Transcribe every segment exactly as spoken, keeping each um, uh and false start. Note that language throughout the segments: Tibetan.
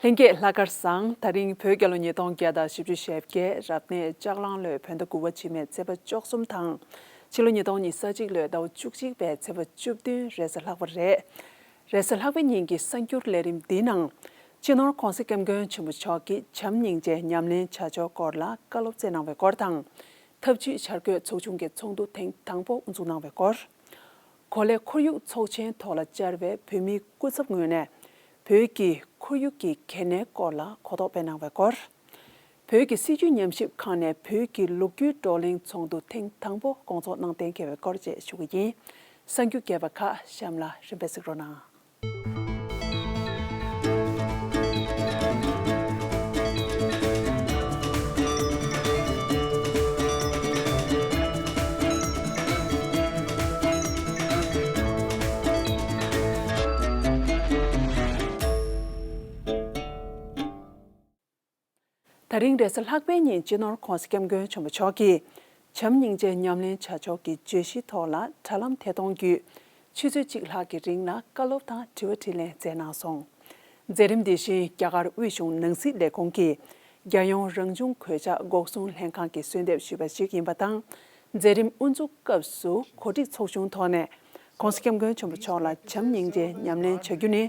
ལྷན་རྒྱས་ལྷག་དཀར་བཟང་། ད་རིང་བོད་རྒྱལ་ལོ་ཉིས་སྟོང་བརྒྱ་དང་བཞི་བཅུ་ཞེ་བརྒྱད། རབ་གནས་ལྕགས་གླང་ལོའི་བོད་ཟླ་དགུ་པ་འཆི་མེད་ཚེས་པ་བཅུ་གསུམ་དང་། ཕྱི་ལོ་ཉིས་སྟོང་ཉི་ཤུ་རྩ་གཅིག་ལོའི་ཟླ་བ་བཅུ་གཅིག་པའི་ཚེས་པ་བཅུ་བདུན་རེས་གཟའ་ལྷག་པ་རེད། རེས་གཟའ་ལྷག་པའི་ཉིན་གྱི་གསར་འགྱུར་ལས་རིམ་འདིའི་ནང་། སྤྱི་ནོར་༧གོང་ས་༧སྐྱབས་མགོན་ཆེན་པོ་མཆོག་གིས་བྱམས་སྙིང་རྗེ་ཉམས་ལེན་བྱ་ཕྱོགས་སྐོར་ལ་བཀའ་སློབ་སྩལ་གནང་བའི་སྐོར་དང་། ཐབས་ཇུས་འཆར་འགོད་ཚོགས་ཆུང་གི་ཚོགས་འདུ་ཐེངས་དང་པོ་དབུ་འཛུགས་གནང་བའི་སྐོར། གོ་ལའི་ཁོར་ཡུག་ཚོགས་ཆེན་ཐོག་ལ་བཅར་བའི་བོད་མིའི་སྐུ་ཚབ་ངོས་ནས། བོད་ཀྱི་ཁོར་ཡུག་གི་གལ་གནད་སྐོར་ལ་གོ་རྟོགས་སྤེལ་གནང་བའི་སྐོར། བོད་ཀྱི་སྲིད་བྱུས་ཉམས་ཞིབ་ཁང་ནས་བོད་ཀྱི་ལོ་རྒྱུས་བགྲོ་གླེང་ཚོགས་འདུ་ཐེངས་དང་པོ་སྐོང་ཚོགས་གནང་གཏན་འཁེལ་བའི་སྐོར་བཅས་ཞུ་གི་ཡིན། གསར་འགྱུར་རྒྱས་པ་ཁག་གཤམ་ལ་རིམ་པས་གཟིགས་རོགས་གནང་། ད་རིང་རེས་གཟའ་ལྷག་པའི་ཉིན་སྤྱི་ནོར་༧གོང་ས་༧སྐྱབས་མགོན་ཆེན་པོ་མཆོག་གིས། བྱམས་སྙིང་རྗེ་ཉམས་ལེན་བྱ་ཕྱོགས་ཀྱི་བརྗོད་གཞིའི་ཐོག་ལ་དྲ་ལམ་ཐད་གཏོང་བརྒྱུད། ཆུ་ཚོད་གཅིག་ལྷག་གི་རིང་ལ་བཀའ་སློབ་དང་དྲི་བ་དྲིས་ལན་སྩལ་གནང་སོང་། མཛད་རིམ་འདི་བཞིན་རྒྱ་གར་དབུས་གཞུང་ནང་སྲིད་ལས་ཁུངས་ཀྱི་རྒྱལ་ཡོངས་རང་བྱུང་གོད་ཆག་འགོག་སྲུང་ལྷན་ཁང་གིས་གསོལ་འདེབས་ཞུས་པ་ཞིག་ཡིན་པ་དང་། མཛད་རིམ་དབུ་འཛུགས་སྐབས་སུ་གོ་སྒྲིག་ཚོགས་ཆུང་ཐོག་ནས། ༸གོང་ས་༸སྐྱབས་མགོན་ཆེན་པོ་མཆོག་ལ་བྱམས་སྙིང་རྗེ་ཉམས་ལེན་བྱ་རྒྱུ་ནི།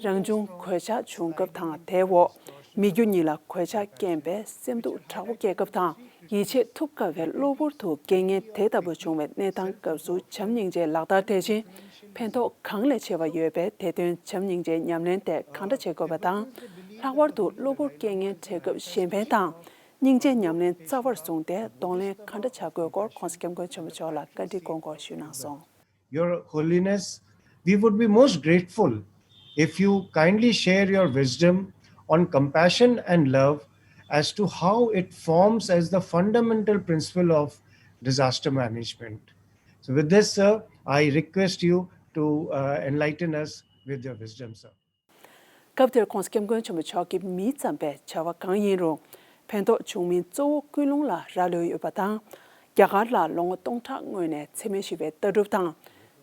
རང་བྱུང་གོད་ཆག་བྱུང་སྐབས་དང་དེའི་འོག་མི་རྒྱུ་གཉིས་ལ་གོད་ཆག་རྐྱེན་པས་སེམས་སྡུག་དྲག་པོ་སྐྱེས་སྐབས་དང་། ཡིད་ཆེས་ཐུབ་དཀའ་བའི་གློ་བུར་དུ་རྐྱེན་ངན་དེ་ལྟ་བུ་བྱུང་བའི་གནས་སྟངས་སྐབས་སུ་བྱམས་སྙིང་རྗེ་ལག་བསྟར་དེ་བཞིན་ཕན་ཐོགས་གང་ལས་ཆེ་བ་ཡོད་པས། དེ་དོན་བྱམས་སྙིང་རྗེ་ཉམས་ལེན་དེ་གང་འདྲ་བྱེད་དགོས་པ་དང་། ལྷག་པར་དུ་གློ་བུར་རྐྱེན་ངན་འཕྲད་སྐབས་གཞན་ཕན་དང་། སྙིང་རྗེ་ཉམས་ལེན་རྩ་བར་བཟུང་སྟེ་གདོང་ལེན་གང་འདྲ་བྱ་དགོས་སྐོར་༸གོང་ས་༸སྐྱབས་མགོན་ཆེན་པོ་མཆོག་ལ་བཀའ་འདྲི་སྐོར་འགོད་ཞུས་གནང་སོང་། Your Holiness, we would be most grateful if you kindly share your wisdom on compassion and love as to how it forms as the fundamental principle of disaster management. So, with this, sir, I request you to uh, enlighten us with your wisdom, sir. སྐབས་དེར་༸གོང་ས་༸སྐྱབས་མགོན་ཆེན་པོ་མཆོག་གིས་མི་ཙམ་པས་བྱ་བ་གང་ཡིན་རུང་ཕན་ཐོགས་བྱུང་མིན་གཙོ་བོ་ཀུན་སློང་ལ་རག་ལུས་ཡོད་པ་དང་། རྒྱ་གར་ལ་ལོ་ངོ་སྟོང་ཕྲག་སྔོན་ནས་འཚེ་མེད་ཞི་བའི་ལྟ་གྲུབ་དང་།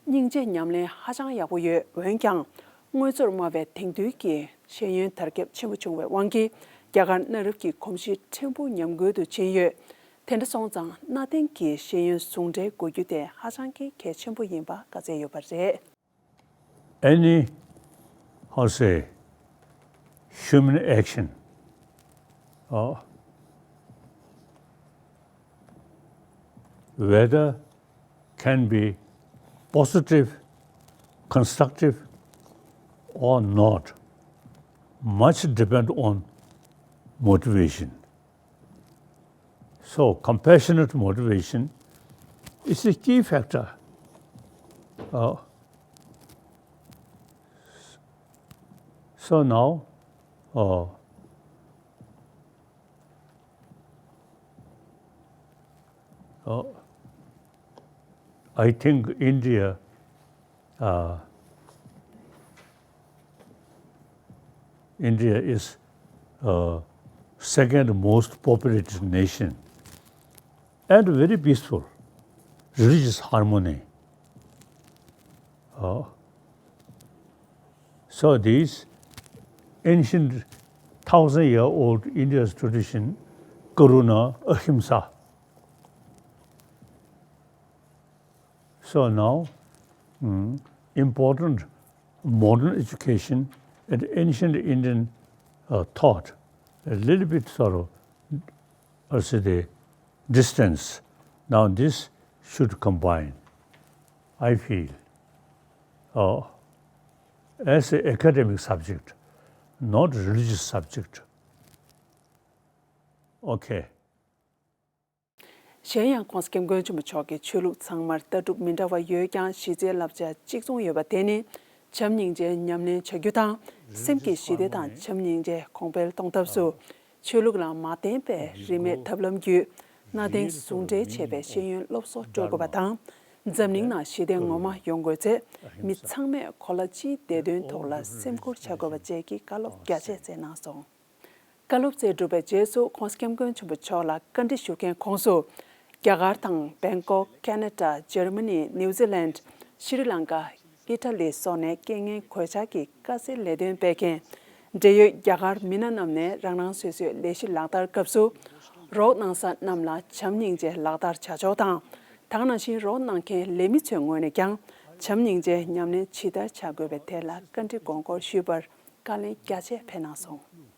སྙིང་རྗེ་ཉམས་ལེན་ཧ་ཅང་ཡག་པོ་ཡོད། འོན་ཀྱང་། དངོས་གཙོར་སྨྲ་བའི་དེང་དུས་ཀྱི་ཤེས་ཡོན་དར་ཁྱབ་ཆེན་པོ་བྱུང་བའི་དབང་གིས་རྒྱ་གར་གནའ་རབས་ཀྱི་གོམས་གཤིས་ཕྲན་བུ་ཉམས་རྒུད་དུ་ཕྱིན་ཡོད། དེ་འདྲ་སོང་ཙང་གནའ་དེང་གི་ཤེས་ཡོན་ཟུང་འབྲེལ་དགོས་རྒྱུ་དེ་ཧ་ཅང་གི་གལ་ཆེན་པོ་ཡིན་པ་བཀའ་སྩལ་ཡོད་པ་རེད། Any, how say, human action, uh, whether can be positive, constructive, or not, much depend on motivation. So, compassionate motivation is a key factor. Uh, so now, uh, uh, I think India, uh, India is uh, second most populated nation and very peaceful, religious harmony. Uh, so these ancient thousand year old India's tradition, Karuna, Ahimsa. So now, mm, important modern education and ancient Indian uh, thought, a little bit sort of, I say, the distance. Now this should combine, I feel, uh, as an academic subject, not religious subject. Okay. གཞན་ཡང་༸གོང་ས་༸སྐྱབས་མགོན་ཆེན་པོ་མཆོག་གིས་ཆོས་ལུགས་ཚང་མར་ལྟ་གྲུབ་མི་འདྲ་བ་ཡོད་ཀྱང་གཞི་རྩའི་བསླབ་བྱ་གཅིག་མཚུངས་ཡོད་པ་དེ་ནི་བྱམས་སྙིང་རྗེ་ཉམས་ལེན་བྱ་རྒྱུ་དང་། སེམས་ཀྱི་ཞི་བདེ་དང་བྱམས་སྙིང་རྗེ་གོང་འཕེལ་གཏོང་ཐབས་སུ། ཆོས་ལུགས་ལ་མ་བརྟེན་པའི་རིས་མེད་ཐབས་ལམ་བརྒྱུད་གནའ་དེང་ཟུང་འབྲེལ་བྱས་པའི་ཤེས་ཡོན་སློབ་གསོ་སྤྲོད་དགོས་པ་དང་། འཛམ་གླིང་ནང་ཞི་བདེ་ངོ་མ་ཡོང་དགོས་ཚེ། མི་ཚང་མས་གོ་ལ་སྤྱིའི་བདེ་དོན་ཐོག་ལ་སེམས་ཁུར་བྱ་དགོས་པ་བཅས་ཀྱི་བཀའ་སློབ་རྒྱ་ཆེ་སྩལ་གནང་སོང་། བཀའ་སློབ་སྩལ་གྲུབ་པའི་རྗེས་སུ་༸གོང་ས་༸སྐྱབས་མགོན་ཆེན་པོ་མཆོག་ལ་བཀའ་འདྲི་ཞུ་མཁན་ཁོངས་སུ། རྒྱ་གར་དང་བེང་ཀོག་ཁེ་ན་ཌ། འཇར་མ་ནི། ནིའུ་ཛི་ལན། ཤྲི་ལང་ཀ། ཨི་ཊ་ལི་སོགས་ནས་རྐྱེན་ངན་གོད་ཆག་གི་དཀའ་སེལ་ལས་དོན་སྤེལ་མཁན། འབྲེལ་ཡོད་རྒྱ་གར་མི་སྣ་རྣམས་ནས་རང་རང་སོ་སོའི་ལས་གཞི་ལག་བསྟར་སྐབས་སུ། རོགས་གནང་ས་རྣམས་ལ་བྱམས་སྙིང་རྗེ་ལག་བསྟར་བྱ་ཕྱོགས་དང་། ད་ག་ནང་བཞིན་རོགས་གནང་མཁན་ལས་མི་ཚོའི་ངོས་ནས་ཀྱང་། བྱམས་སྙིང་རྗེ་ཉམས་ལེན་ཇི་ལྟར་བྱ་དགོས་པའི་ཐད་ལ་བཀའ་འདྲི་དགོངས་སྐོར་ཞུས་པར། བཀའ་ལན་རྒྱ་ཆེ་ཕེབས་གནང་སོང་།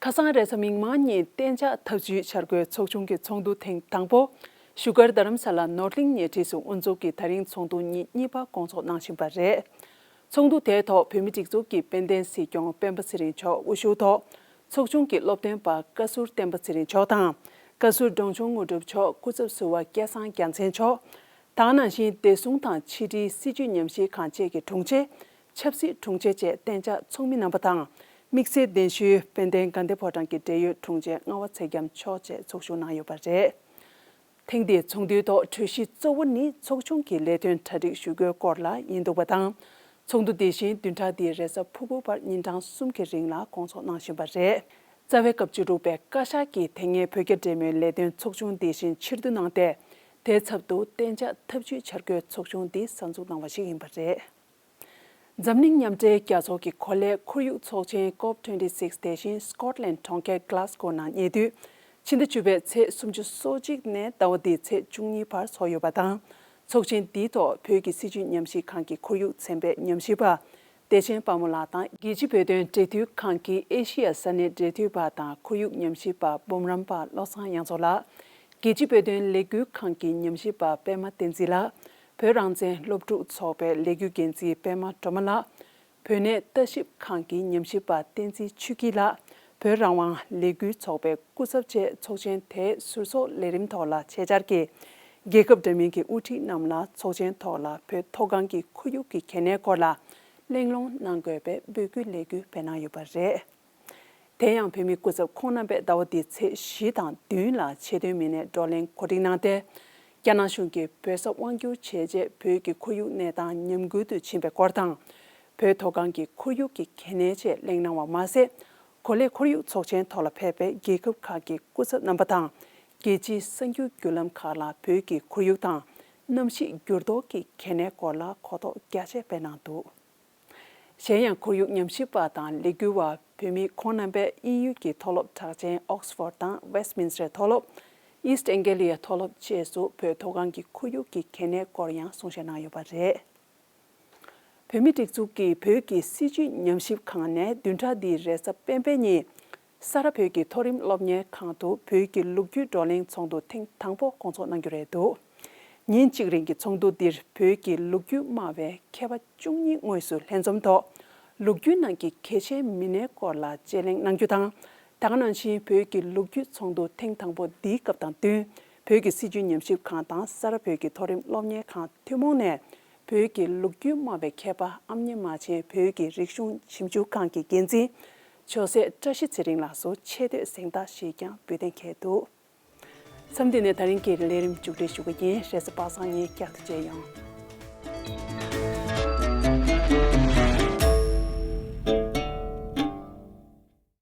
ཁ་སང་རེས་གཟའ་མིག་དམར་ཉིན་གཏན་འཇགས་ཐབས་ཇུས་འཆར་འགོད་ཚོགས་ཆུང་གི་ཚོགས་འདུ་ཐེངས་དང་པོ། བཞུགས་སྒར་རྡ་རམ་ས་ལ་ནོར་གླིང་ཉེ་འཁྲིས་སུ་དབུ་འཛུགས་ཀྱིས་ད་རིང་ཚོགས་འདུ་ཉིན་གཉིས་པ་སྐོང་ཚོགས་གནང་བཞིན་པ་རེད། ཚོགས་འདུ་དེའི་ཐོག་བོད་མིའི་སྒྲིག་འཛུགས་ཀྱི་དཔལ་ལྡན་སྲིད་སྐྱོང་སྤེན་པ་ཚེ་རིང་མཆོག་དབུ་བཞུགས་ཐོག་ཚོགས་ཆུང་གི་སློབ་སྟོན་པ་བཀའ་ཟུར་བསྟན་པ་ཚེ་རིང་མཆོག་དང་། བཀའ་ཟུར་འབྲོང་ཆུང་དངོས་གྲུབ་མཆོག་སྐུ་ཚབ་ཟུར་པ་སྐལ་བཟང་རྒྱལ་མཚན་མཆོག་ད་ག་ནང་བཞིན་བདེ་སྲུང་དང་ཕྱི་དྲིལ་སྲིད་བྱུས་ཉམས་ཞིབ་ཁང་བཅས་ཀྱི་དྲུང་ཆེ། ཆབ་སྲིད་དྲུང་ཆེ་བཅས་གཏན་འཇགས་ཚོགས་མི་རྣམ་པ་དང་། དམིགས་བསལ་གདན་ཞུས་དཔལ་ལྡན་དགའ་ལྡན་ཕོ་བྲང་གི་འབྲེལ་ཡོད་དྲུང་ཆེ་རྔ་བ་ཚེ་རྒྱམ་མཆོག་བཅས་ཚོགས་ཞུགས་གནང་ཡོད་པ་རེད། ཐེངས་འདིའི་ཚོགས་འདུའི་ཐོག་གྲོས་གཞི་གཙོ་བོ་ནི་ཚོགས་ཆུང་གི་ལས་དོན་གྲ་སྒྲིག་ཞུ་དགོས་སྐོར་ལ་ཡིན་འདུག་པ་དང་། ཚོགས་འདུ་དེ་བཞིན་བདུན་ཕྲག་འདིའི་རེས་གཟའ་ཕུར་བུ་བར་ཉིན་གྲངས་གསུམ་གྱི་རིང་ལ་སྐོང་ཚོགས་གནང་བཞིན་པ་རེད། རྩ་བའི་སྐབས་བཅུ་དྲུག་པའི་བཀའ་ཤག་གིས་དེ་སྔའི་བོད་རྒྱ་འབྲེལ་མོལ་ལས་དོན་ཚོགས་ཆུང་དེ་བཞིན་ཕྱིར་བསྡུ་གནང་སྟེ། དེའི་ཚབ་ཏུ་གཏན་འཇགས་ཐབས་ཇུས་འཆར་འགོད་ཚོགས་ཆུང་འདི་གསར་འཛུགས་གནང་བ་ཞིག་ཡིན་པ་རེད། འཛམ་གླིང་མཉམ་འབྲེལ་རྒྱལ་ཚོགས་ཀྱི་གོ་ལའི་ཁོར་ཡུག་ཚོགས་ཆེན་ཀོབ་ཊུ་ཝེན་ཊི་སིག་སི་དེ་བཞིན་སྐོཊ་ལན་གྲོང་ཁྱེར་གྷ་ལ་སྒོ་ནང་ཉེ་དུས། ཕྱི་ཟླ་བཅུ་པའི་ཚེས་སུམ་ཅུ་སོ་གཅིག་ནས་ཟླ་བ་འདིའི་ཚེས་བཅུ་གཉིས་བར་འཚོགས་ཡོད་པ་དང་། ཚོགས་ཆེན་འདིའི་ཐོག་བོད་ཀྱི་སྲིད་བྱུས་ཉམས་ཞིབ་ཁང་གི་ཁོར་ཡུག་ཚན་པའི་ཉམས་ཞིབ་པ། བདེ་ཆེན་དཔལ་མོ་ལགས་དང་རྒྱལ་སྤྱིའི་བོད་དོན་འབྲེལ་མཐུད་ཁང་གི་ཨེ་ཤི་ཡ་ས་གནས་འབྲེལ་མཐུད་པ་དང་ཁོར་ཡུག་ཉམས་ཞིབ་པ་འབུམ་རམས་པ་བློ་བཟང་དབྱངས་མཚོ་ལགས། རྒྱལ་སྤྱིའི་བོད་དོན་ལས་འགུལ་ཁང་གི་ཉམས་ཞིབ་པ་པད་མ་བསྟན་འཛིན་ལགས། བོད་རང་བཙན་སློབ་ཕྲུག་ཚོགས་པའི་ལས་འགུལ་འགན་འཛིན་པད་མ་སྒྲོལ་མ་ལགས། བོད་གནས་ལྟ་ཞིབ་ཁང་གི་ཉམས་ཞིབ་པ་བསྟན་འཛིན་ཆོས་སྐྱིད་ལགས། བོད་རང་དབང་ལས་འགུལ་ཚོགས་པའི་སྐུ་ཚབ་བཅས་ཚོགས་ཆེན་དེའི་ཟུར་གསོག་ལས་རིམ་ཐོག་ལ་ཆེད་བཅར་གྱིས། རྒྱལ་ཁབ་འདྲ་མིན་གྱི་དབུ་ཁྲིད་རྣམས་ལ་ཚོགས་ཆེན་ཐོག་ལ་བོད་མཐོ་སྒང་གི་ཁོར་ཡུག་གི་གལ་གནད་སྐོར་ལ་གླེང་སློང་གནང་དགོས་པའི་འབོད་སྐུལ་ལས་འགུལ་སྤེལ་གནང་ཡོད་པ་རེད། དེ་ཡང་བོད་མིའི་སྐུ་ཚབ་ཁོང་རྣམ་པས་ཟླ་བ་འདིའི་ཚེས་བཞི་དང་བདུན་ལ་ཆེད་དོན་མི་སྣའི་བགྲོ་གླེང་གོ་སྒྲིག་གནང་སྟེ། རྒྱ་ནག་གཞུང་གིས་བོད་ས་དབང་བསྒྱུར་བྱས་རྗེས་བོད་ཀྱི་ཁོར་ཡུག་གནས་སྟངས་ཉམས་རྒུད་དུ་ཕྱིན་པའི་སྐོར་དང་། བོད་མཐོ་སྒང་གི་ཁོར་ཡུག་གི་གལ་གནད་བཅས་གླེང་གནང་བ་མ་ཟད། གོ་ལའི་ཁོར་ཡུག་ཚོགས་ཆེན་ཐོག་ལ་ཕེབས་པའི་རྒྱལ་ཁབ་ཁག་གི་སྐུ་ཚབ་རྣམ་པ་དང་། རྒྱལ་སྤྱིའི་གསར་འགྱུར་བརྒྱུད་ལམ་ཁག་ལ་བོད་ཀྱི་ཁོར་ཡུག་དང་། གནམ་གཤིས་འགྱུར་ལྡོག་གི་གལ་གནད་སྐོར་ལ་གོ་རྟོགས་རྒྱ་ཆེ་སྤེལ་གནང་འདུག་གཞན་ཡང་ཁོར་ཡུག་ཉམས་ཞིབ་པ་དང་ལས་འགུལ་བ་བོད་མི་ཁོང་རྣམ་པས་དབྱིན་ཡུལ་གྱི་མཐོ་སློབ་གྲགས་ཅན་ཨོག་སི་ཕོར་ཌི་དང་ཝེ་སི་ཊི་མིན་སི་ཊར་མཐོ་སློབ། ཨིསི་ཊི་ཨེང་གི་ལི་ཡ་མཐོ་སློབ་བཅས་སུ་བོད་མཐོ་སྒང་གི་ཁོར་ཡུག་གི་གལ་གནད་སྐོར་ཡང་གསུང་བཤད་གནང་ཡོད་པ་རེད། བོད་མིའི་སྒྲིག་འཛུགས་ཀྱིས་བོད་ཀྱི་སྲིད་བྱུས་ཉམས་ཞིབ་ཁང་ནས་བདུན་ཕྲག་འདིའི་རེས་གཟའ་སྤེན་པའི་ཉིན། ས་རཱ་བོད་ཀྱི་མཐོ་རིམ་སློབ་གཉེར་ཁང་དུ་བོད་ཀྱི་ལོ་རྒྱུས་བགྲོ་གླེང་ཚོགས་འདུ་ཐེངས་དང་པོ་སྐོང་ཚོགས་གནང་རྒྱུ་རེད་འདུག་ཉིན་གཅིག་རིང་གི་ཚོགས་འདུ་འདིར་བོད་ཀྱི་ལོ་རྒྱུས་སྨྲ་བའི་མཁས་པ་བཅུ་གཉིས་དངོས་སུ་ལྷན་འཛོམས་ཐོག་ལོ་རྒྱུས་ནང་གི་གལ་ཆེའི་མི་སྣའི་སྐོར་ལ་དཔྱད་གླེང་གནང་རྒྱུ་དང་། ད་ག་ནང་བཞིན་བོད་ཀྱི་ལོ་རྒྱུས་ཚོགས་འདུ་ཐེངས་དང་པོ་འདིའི་སྐབས་དང་བསྟུན། བོད་ཀྱི་སྲིད་བྱུས་ཉམས་ཞིབ་ཁང་དང་ས་རཱ་བོད་ཀྱི་མཐོ་རིམ་སློབ་གཉེར་ཁང་ཐུན་མོང་ནས། བོད་ཀྱི་ལོ་རྒྱུས་སྨྲ་བའི་མཁས་པ་ཨམ་ཉེ་མ་ཆེན་བོད་ཀྱི་རིག་གཞུང་ཞིབ་འཇུག་ཁང་གི་འགན་འཛིན་ཇོ་སྲས་བཀྲ་ཤིས་ཚེ་རིང་ལགས་སུ་ཆེ་བསྟོད་གཟེངས་རྟགས་ཤིག་ཀྱང་འབུལ་གཏན་འཁེལ་འདུག་མཚམས་འདི་ནས་ད་རིང་གི་ལས་རིམ་མཇུག་སྒྲིལ་ཞུ་གི་ཡིན། རེས་གཟའ་པ་སངས་ཉིན་བསྐྱར་དུ་མཇལ་ཡོང་།